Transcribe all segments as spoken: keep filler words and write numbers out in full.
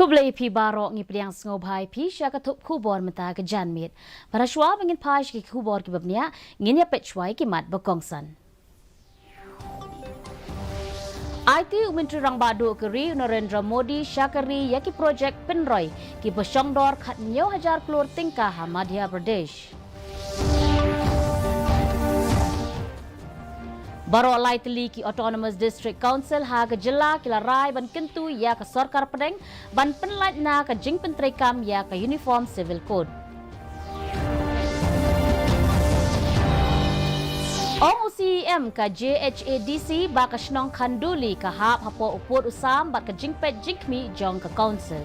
Khublei phi baroh, ngi pdiang sngewbha ïa phi sha ka thup khubor mynta ka janmiet. Para shwa ba ngin phai sha ki khubor kiba bniah, ngin ïa peit shwa ïa ki mat ba kongsan. Aiti u Myntri Rangbah Duh ka ri u Narendra Modi sha ka ri ïa ki projek pynroi kiba shongdor khathynñiew hajar klur tyngka ha Madhya Pradesh. Baroh lai tylli ki Autonomous District Council ha ka jylla ki la rai ban kyntu ïa ka sorkar pdeng ban pynlait na ka jingpyntreikam ïa ka Uniform Civil Code. Ong u C E M ka J H A D C ba ka shnong Khanduli ka hap hapoh u pud u sam bad ka jingpeit jingkhmih jong ka council.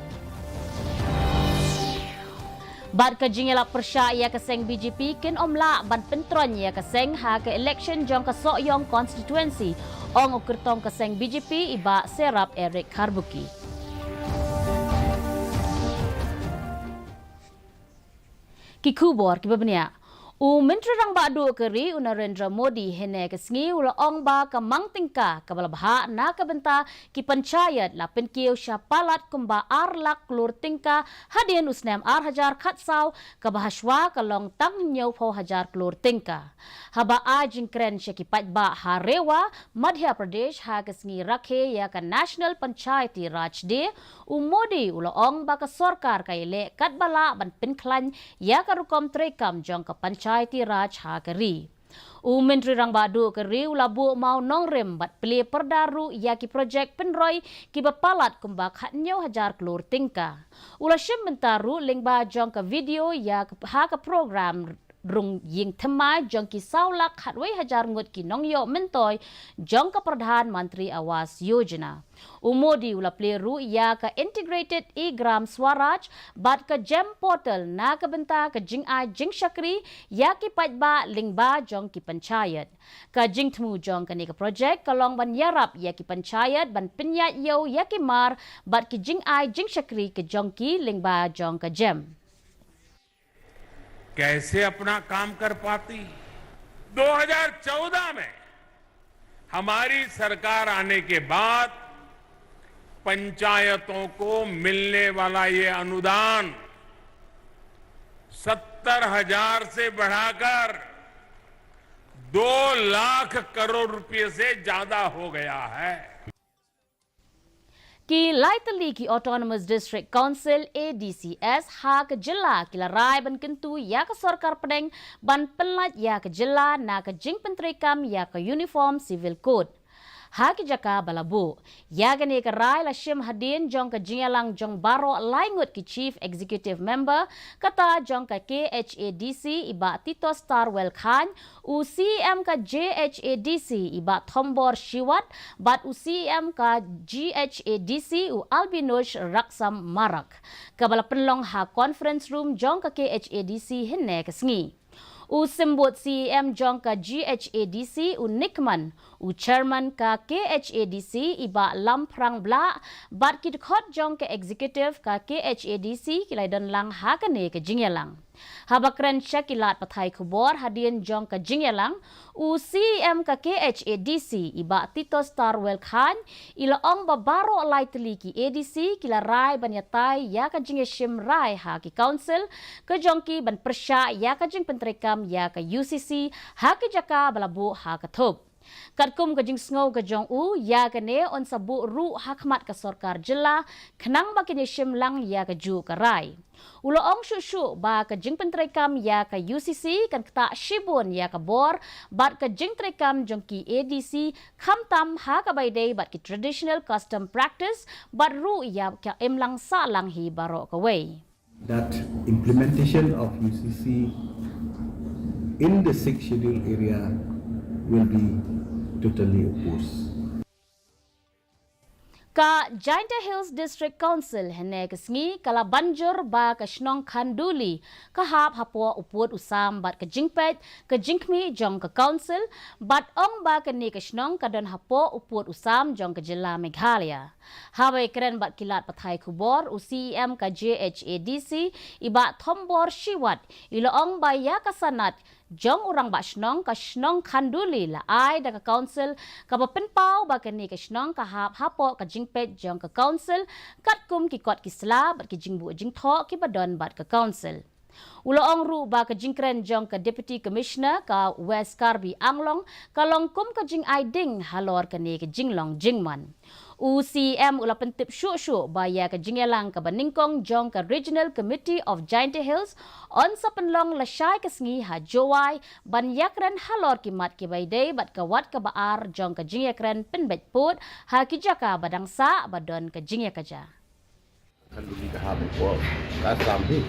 Bad ka jingïalap pyrshah ïa ka seng B J P kin ym lah ban pyntroiñ ïa ka seng ha ka election jong ka Sohiong constituency, ong u kyrtong ka seng B J P i Bah Serap Eric Kharbuki. Ki khubor kiba bniah. U Myntri Rangbah Duh ka ri u Narendra Modi hynne ka sngi u la ong ba ka mang tyngka kaba la bhah na ka bynta ki panchayat la pynkiew sha palat kumba ar lak klur tyngka hadien u snem ar hajar khatsaw, kaba hashwa ka long tang hynñiewphew hajar klur tyngka. Haba ai jingkren sha ki paidbah ha Rewa, Madhya Pradesh ha ka sngi rakhe ïa ka National Panchayati Raj Day, u Modi u la ong ba ka sorkar ka ïaleh katba lah ban pynkhlaiñ ïa ka rukom treikam jong ka Panchayati Raj ha ka ri. U Myntri Rangbah Duh ka ri u la buh maw nongrim bad plie pyrda ruh ïa ki projek pynroi kiba palat kumba khathynñiew hajar klur tyngka. U la shim bynta ruh lyngba jong ka video ïa ka, ha ka program rung ïing thymmai jong ki saw lak khatwei hajar ngut ki nongïoh myntoi jong ka Pradhan Mantri Awas Yojana. U Modi u la plie ruh ïa ka Integrated E-Gram Swaraj bad ka GEM portal na ka bynta ka jingai jingshakri ïa ki paidbah lyngba jong ki panchayat. Ka jingthmu jong kane ka projek ka long ban ïarap ïa ki panchayat ban pynïaid ïew ïa ki mar bad ki jingai jingshakri ka jong ki lyngba jong ka GEM. कैसे अपना काम कर पाती। दो हज़ार चौदह में हमारी सरकार आने के बाद पंचायतों को मिलने वाला ये अनुदान सत्तर हज़ार से बढ़ाकर दो लाख करोड़ रुपए से ज्यादा हो गया है। Ki lai tylli ki Autonomous District Council, A D Cs, ha ka jylla ki la rai ban kyntu ïa ka sorkar pdeng ban pynlait ïa ka jylla na ka jingpyntreikam ïa ka Uniform Civil Code. Ha ki jaka ba la buh. Ïa kane ka rai la shim hadien jong ka jingïalang jong baroh lai ngut ki Chief Executive Member, kata jong ka K H A D C i Bah Titosstarwell Chyne, u C E M ka J H A D C i Bah Thombor Shiwat, bad u C E M ka G H A D C u Albinush Raksam Marak. Kaba la pynlong ha conference room jong ka K H A D C hynne ka sngi. U symbud C E M jong ka G H A D C u Nick Mann, u chairman ka K H A D C i Bah Lamphrang Blah, bad ki dkhot jong ka executive ka K H A D C ki la ïadon lang ha kane ka jingïalang. Haba kren sha ki lad pathai khubor hadien jong ka jingïalang, u C E M ka K H A D C i Bah Titosstarwell Chyne i la ong ba baroh lai tylli ki A D C ki la rai ban ïatai ïa ka jingïashim rai ha ki council ka jong ki ban pyrshah ïa ka jingpyntreikam ïa ka U C C ha ki jaka ba la buh ha ka thup. Katkum ka jingsngew ka jong u, ïa kane yn sa buh ruh ha khmat ka sorkar jylla khnang ba kin ïashim lang ïa kajuh ka rai. U la ong shuh shuh ba ka jingpyntreikam ïa ka U C C kan ktah shibun ïa ka bor bad ka jingtreikam jong ki A D C, khamtam ha kaba ïadei bad ki traditional custom practice bad ruh ïa ka imlang sahlang hi baroh kawei. That implementation of U C C in the Sixth Schedule area will be totally opposed. Ka Jaintia Hills District Council hynne ka sngi ka la ban jur ba ka shnong Khanduli ka hap hapoh u pud u sam bad ka jingpeit ka jingkhmih jong ka council, bad ong ba kane ka shnong ka don hapoh u pud u sam jong ka jylla Meghalaya. Haba ïakren bad ki lad pathai khubor, u C E M ka J H A D C i Bah Thombor Shiwat i la ong ba ïa ka sanad jong u rangbah shnong ka shnong Khanduli la ai da ka council, kaba pynpaw ba kane ka shnong ka hap hapoh ka jingpeit jong ka council katkum ki kot ki sla bad ki jingbuh jingthoh kiba don bad ka council. U la ong ruh ba ka jingkren jong ka Deputy Commissioner ka West Karbi Anglong ka long kum ka jingai ding halor kane ka jinglong jingman. U CEM u la pyntip shuh shuh ba ïa ka jingïalang kaba nyngkong jong ka Regional Committee of Jaintia Hills yn sa pynlong lashai ka sngi ha Jowai ban ïakren halor ki mat kiba ïadei bad ka wat kaba ar jong ka jingïakren pynbeit pud ha ki jaka ba dang sah ba don ka jingïakajia. Khanduli ka hap hapoh ka Assam hi.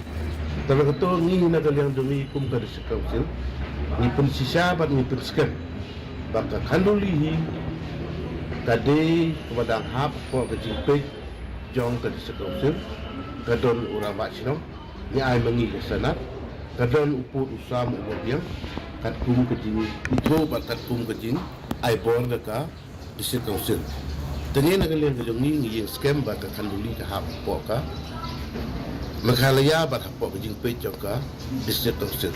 Tang kata ngi na ka liang jong ngi kum ka District Council ngi pynshisha bad ngi pynskhem ba ka Khanduli hi ka dei kaba dang hap hapoh ka jingpeit jong ka District Council. Ka don u rangbah shnong, ngi ai ma ngi ka sanad. Ka don u pud u sam u babiang, katkum ka jingithuh bad katkum ka jingai bor da ka District Council. Te ngi na ka liang ka jong ngi ngi ïeng skhem ba ka Khanduli ka hap hapoh ka Meghalaya bad hapoh ka jingpeit jong ka District Council.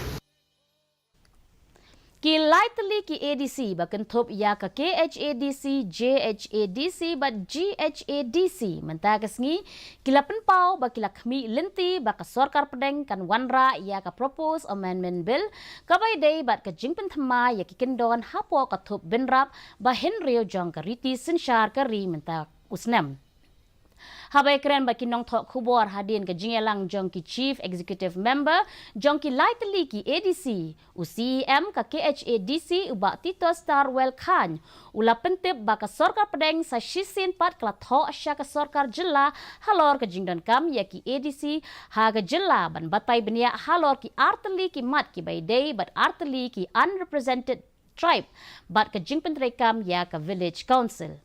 Ki lai tylli ki ADC ba kynthup ïa ka KHADC, JHADC bad GHADC mynta ka sngi ki la pynpaw ba ki la khmih lynti ba ka sorkar pdeng kan wanrah ïa ka Proposed Amendment Bill kaba ïadei bad ka jingpynthymmai ïa ki kyndon hapoh ka thup bynrap ba hynriew jong ka riti synshar ka ri mynta u snem. Haba ïakren bad ki nongthoh khubor hadien ka jingïalang jong ki Chief Executive Member jong ki lai tylli ki ADC, u CEM ka KHADC u Bah Titosstarwell Chyne u la pyntip ba ka sorkar pdeng sa shisien pat ka la thoh sha ka sorkar jylla halor ka jingdonkam ïa ki ADC ha ka jylla ban batai bniah halor ki ar tylli ki mat kiba ïadei bad ar tylli ki unrepresented tribe bad ka jingpyntreikam ïa ka Village Council.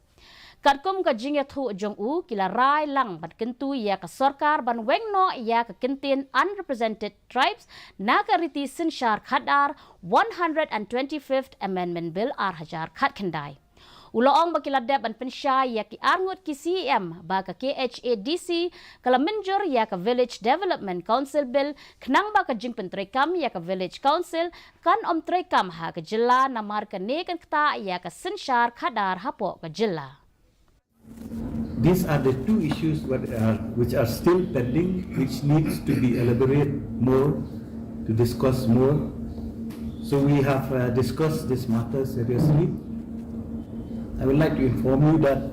Katkum ka jingïathuh jong u, ki la rai lang ban kyntu ïa ka sorkar ban weng noh ïa ka kyntien unrepresented tribes na ka riti synshar khadar, one hundred and twenty-fifth Amendment Bill ar hajar khatkhyndai. U la ong ba ki la dep ban pynshai ïa ki arngut ki CEM ba ka KHADC ka la mynjur ïa ka Village Development Council Bill khnang ba ka jingpyntreikam ïa ka Village Council kan ym treikam ha ka jylla namar kane kan ktah ïa ka synshar khadar hapoh ka jylla. These are the two issues what are, which are still pending, which needs to be elaborated more, to discuss more. So we have uh, discussed this matter seriously. I would like to inform you that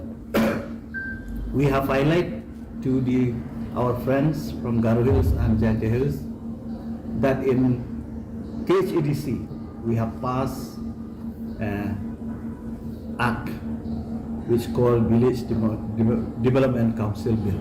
we have highlighted to the our friends from Garo Hills and Jaintia Hills that in KHADC we have passed uh, Act which called Village Demo- Demo- Development Council Bill.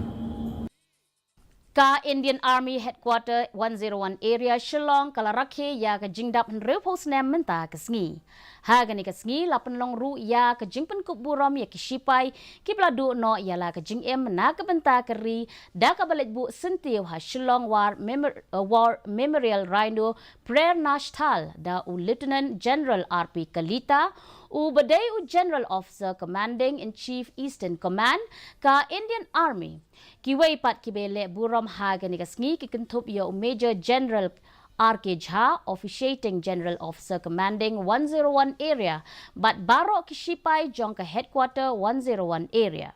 Ka Indian Army Headquarter one zero one Area Shillong ka la rakhe ïa ka jingdap hynriewphew snem mynta ka sngi. Ha kane ka sngi la pynlong ruh ïa ka jingpynkup burom ïa ki shipai kiba la duh noh ïa la ka jingim na ka bynta ka ri da kaba leit buh syntiew ha Shillong War, Memor- uh, War Memorial Rhino Prayer Nashthal da u Lieutenant General R P Kalita, u ba dei u General Officer Commanding in Chief Eastern Command ka Indian Army. Kiwei pat kiba leh burom ha kane ka sngi ki kynthup ïa u Major General R K Jha, Officiating General Officer Commanding one zero one Area, bad baroh ki shipai jong ka Headquarter one zero one Area.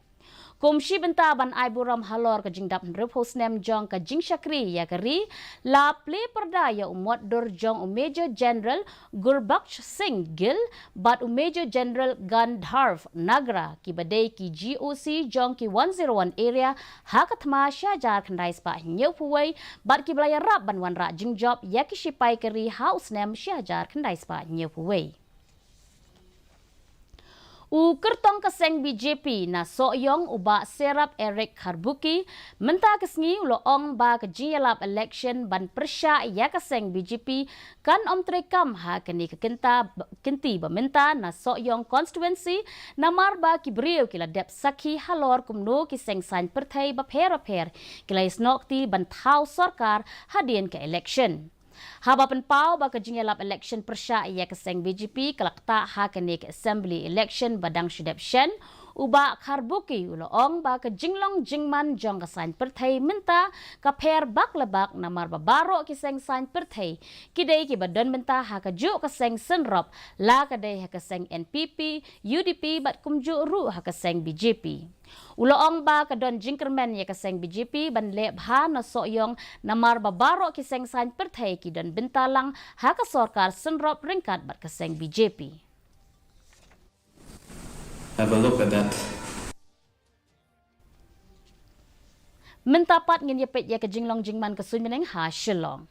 Kum shi bynta ban ai burom halor ka jingdap hynriewphew snem jong ka jingshakri ïa ka ri, la plie pyrda ïa u mot dur jong u Major General Gurbakhsh Singh Gill bad u Major General Gandharv Nagra kiba dei ki GOC jong ki one zero one Area ha ka thma shi hajar khyndai spah hynñiewphew wei bad kiba la ïarap ban wanrah jingjop ïa ki shipai ka ri ha u snem shi hajar khyndai spah hynñiewphew wei. U kyrtong ka seng BJP na Sohiong u Bah Serap Eric Kharbuki mynta ka sngi u la ong ba ka jingïalap election ban pyrshah ïa ka seng BJP kan ym treikam ha kane ka kynta kynti ba mynta na Sohiong constituency namar ba ki briew ki la dep sakhi halor kumno ki seng saiñ pyrthei bapher bapher ki la ïasnoh kti ban thaw sorkar hadien ka election. Haba pynpaw ba ka jingïalap election pyrshah ïa ka seng BJP ka la ktah ha kane ka assembly election ba dang shu dep shen, U Bah Kharbuki u la ong ba ka jinglong jingman jong ka saiñ pyrthei mynta ka pher bak la bak namar ba baroh ki seng saiñ pyrthei ki dei kiba don bynta ha kajuh ka seng synrop, la ka dei ha ka seng N P P, U D P bad kumjuh ruh ha ka seng B J P. U la ong ba ka don jingkyrmen ïa ka seng B J P ban leh bha na Sohiong namar ba baroh ki seng saiñ pyrthei ki don bynta lang ha ka sorkar synrop ryngkat bad ka seng B J P. Have a look at that. Mynta pat ngin ïa peit ïa ka jinglong jingman ka suiñ bneng ha Shillong.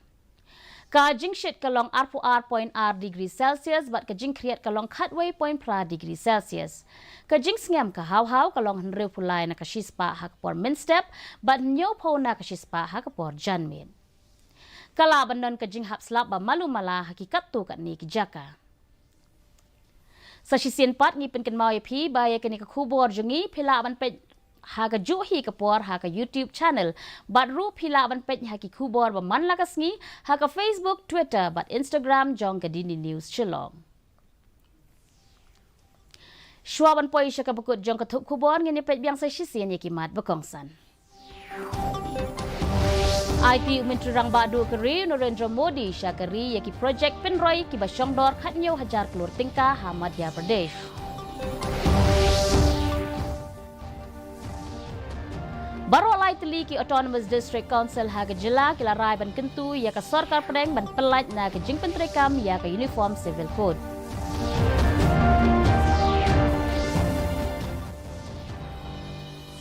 Ka jingshit ka long arphew ar point ar degree Celsius bad ka jingkhriat ka long khatwei point phra degree Celsius. Ka jingsngem ka haw haw ka long hynriewphew lai na ka shispah ha ka por mynstep bad hynñiewphew na ka shispah ha ka por janmiet. Ka lah ban don ka jinghap slap ba malu mala ha ki katto katne ki jaka. Sa shisien pat ngi pynkynmaw ïa phi ba ïa kane ka khubor jong ngi phi lah ban peit ha kajuh hi ka por ha ka YouTube channel. Bad ruh phi lah ban peit ha ki khubor ba man la ka sngi ha ka Facebook, Twitter bad Instagram jong ka D D News Shillong. Shuwa ban poi sha kaba kut jong ka thup khubor ngin ïa peit biang sa shisien ïa ki mat ba kongsan. Ai ti u Myntri Rangbah Duh ka ri u Narendra Modi sha ka ri ïa ki projek pynroi kiba shongdor khathynñiew hajar klur tyngka ha Madhya Pradesh. Baroh lai tylli ki Autonomous District Council ha ka jylla ki la rai ban kyntu ïa ka sorkar pdeng ban pyllait na ka jingpyntreikam ïa ka Uniform Civil Code.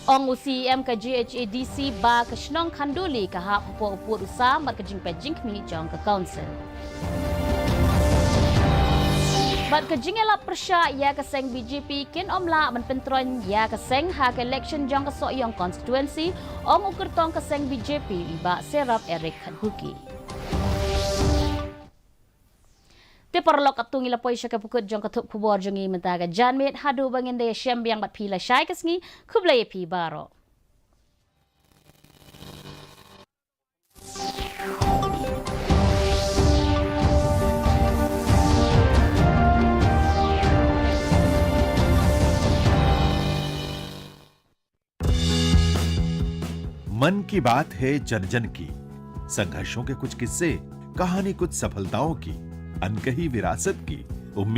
Ong u C E M ka G H A D C ba ka shnong Khanduli ka hap hapoh u pud u sam bad ka jingpeit jingkhmih jong ka council. Bad ka jingïalap pyrshah ïa ka seng B J P kin ym lah ban pyntroiñ ïa ka seng ha ka election jong ka Sohiong constituency, ong u kyrtong ka seng B J P i Bah Serap Eric Khatbuki. Te paralok, katto ngi la poi sha kaba kut jong ka thup khubor jong ngi mynta ka janmiet, haduh ba ngin da ïashem biang bad phi lashai ka sngi, khublei ïa phi baroh. मन की बात है जन जन की। संघर्षों के कुछ किस्से, कहानी कुछ सफलताओं की, अनकही विरासत की, उम्मीद